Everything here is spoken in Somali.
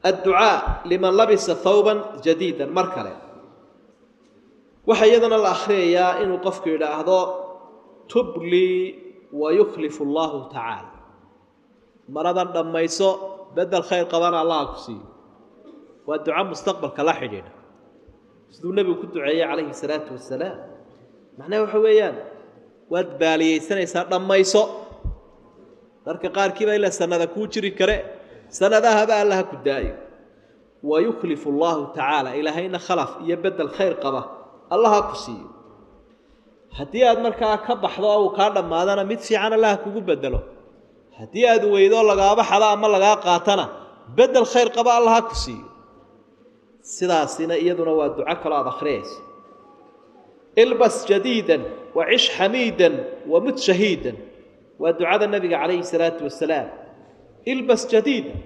Adducaa liman labisa thawban jadiidan. Mar kale waxaa iyadana la akhriyayaa inuu qofku yidhaahdo tublii wayukhlifu allahu tacaala, maradan dhammayso, bedel khayr qabana allaha ku siiyo. Waa duco mustaqbalka la xidhiidha, siduu nebigu ku duceeyey calayhi salaatu wasalaam. Macnaha waxa weeyaan waad baaliyeysanaysaa, dhammayso. Darka qaarkiiba ilaa sanada kuu jiri kare, sanadahaba allaha ku daayo. Wayukhlifu allahu tacaala, ilaahayna khalaf iyo bedel khayr qaba allaha ku siiyo. Haddii aad markaa ka baxdo oo uu kaa dhammaadana, mid fiican allaha kugu bedelo. Haddii aad weydo lagaaba xado ama lagaa qaatana, bedel khayr qaba allaha ku siiyo. Sidaasina iyaduna waa duco kaloo aada akhriyayso. Ilbas jadiidan wacish xamiidan wamut shahiidan, waa ducada nabiga calayhi salaatu wasalaam. Ilbas jadiidan.